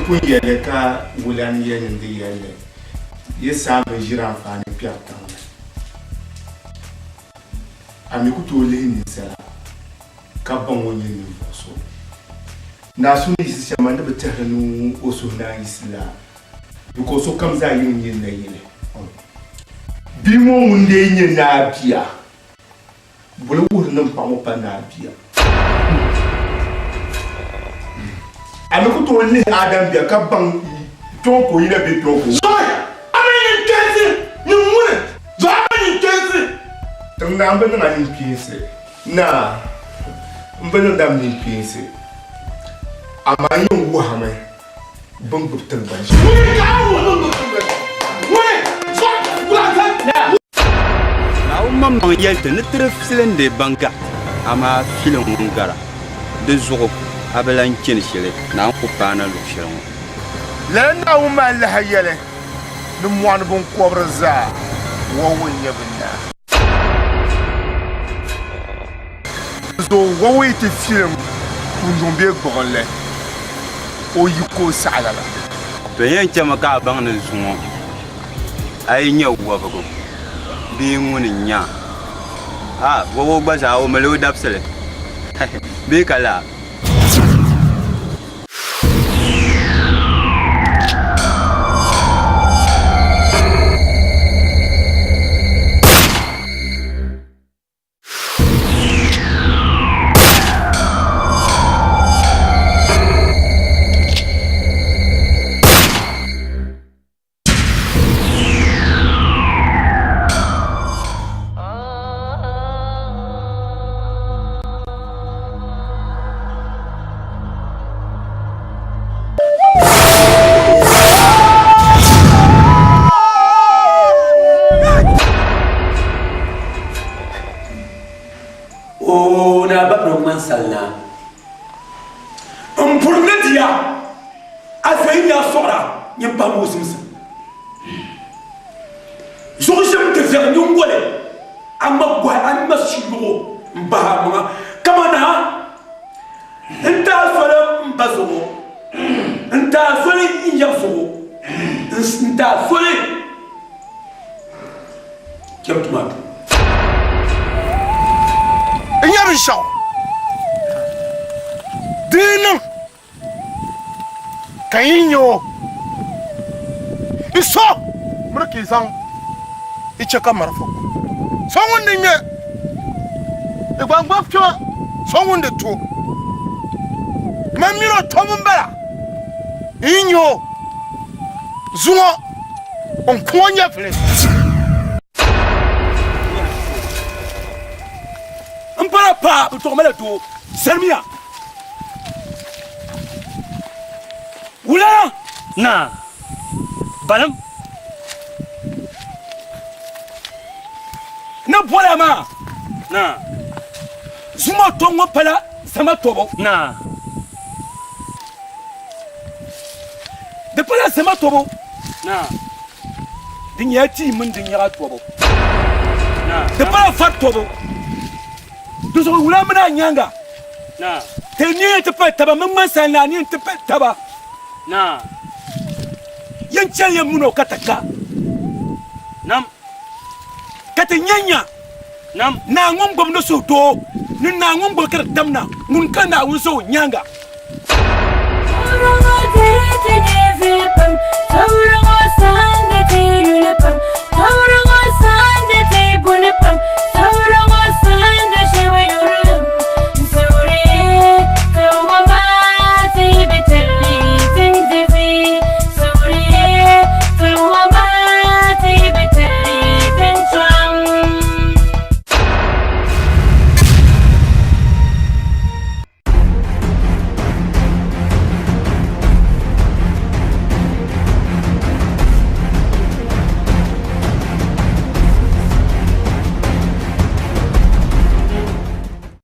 pun yɛli ka wula n-yɛli ni di yɛlli, yi saamba ʒiri anfaani kpɛri tiŋ ni. A mi ku tooi lihi ninsala ka baŋ o ni nyɛ ninvuɣ so. Naa so ni yiɣisi shɛm maa ni bi tɛhiri ni o suhu naan yiɣisi laa, because sokam zaa yini n-nyɛ nayili. Bia ŋɔ ŋun lee nyɛ naa bia. Boli wuhiri ni m paɣa ŋɔ pa naa bia. A mi ku tooi lihi Adam bia ka baŋ kpiɔŋ ka o yina bee kpiɔŋ ka o. Zɔi a mini nyin kpeensi, nyin ŋuni, zɔi a mini nyin kpeensi. Tiŋ naa m-bi niŋ a ninkpeensi, naa m-bi niŋdi a mi ninkpeensi, amaa n yɛn wuhi a mi bɛ ni gbubi tiŋgbani shɛli. Ŋuni ka a wuhi bɛ ni gbubi tiŋgbani shɛli? Ŋuni? Zɔi wula n-zali? Naawuni maŋmaŋ yɛli ti ni ti di filindi ban gaɣi, amaa fili ŋun gara. Di zuɣu a bi lan chani shɛli Naawuni ku paai na luɣ shɛli ŋɔ. Lala Naawuni maa lahi yɛli ni mɔɣu ni biŋkɔbiri zaa wɔhu n-nyɛ bɛ naa. Di zuɣu wɔhu yi ti filim kunduŋ bee gbuɣinli, o yi ko saɣi lala. Bɛ yɛn chami ka a baŋ ni zuŋɔ a yi nya wɔbigu bee ŋuni n-nya a, wɔbigu gba zaa o mali o dabisili bee ka laa? Oo naa Babiro ŋmani salnaa. M puri ni diya a zoyi ni a sɔɣira nyin pahi o zimsim. Zuɣu ʒim ti viɛg nyingoli a ŋma gɔhi a ŋma shiyuɣu m-pahi a maŋa kaman a N taai soli m ba zuɣu, n taai soli n yab zuɣu, n taai soli cham tuma duu. N nya binshɛɣu di yi niŋ ka yi nya o, yi so miri ka yi zaŋ yi chɛ ka marafa ku so ŋun di ŋme di gbaŋgbaŋ kpɛma so ŋun di to. Man min o tɔbu m-bala, n yi nya o zuŋɔ n ku o nyɛvili. M pala paa bɛ tɔɣimala doo, sarimiya. Wula? Naa, balim. Ni bɔla maa. Naa. Zuŋɔ tɔbu ŋɔ pala zama tɔbu. Naa. Di pala zama tɔbu. Naa. Di nyɛla tia mini di nyaɣa tɔbu. Naa. Di pala vari tɔbu. Di zuɣu wula mini a nyaaŋa. Naa. Ti ni ti pali taba mini ŋmani sani naa ni ti pali taba. Naa. Yɛn chɛli ya min o ka ti ka. Nam. Ka ti nya nya. Nam. Naa ŋun gbubi ni suhudoo ni naa ŋun gbubi ka di tam na, ŋun ka Naawuni za o nyaaŋa. Tɔbiri ŋɔ diri ti nyɛ viɛ pam, tɔbiri ŋɔ saɣindi ti yuli pam.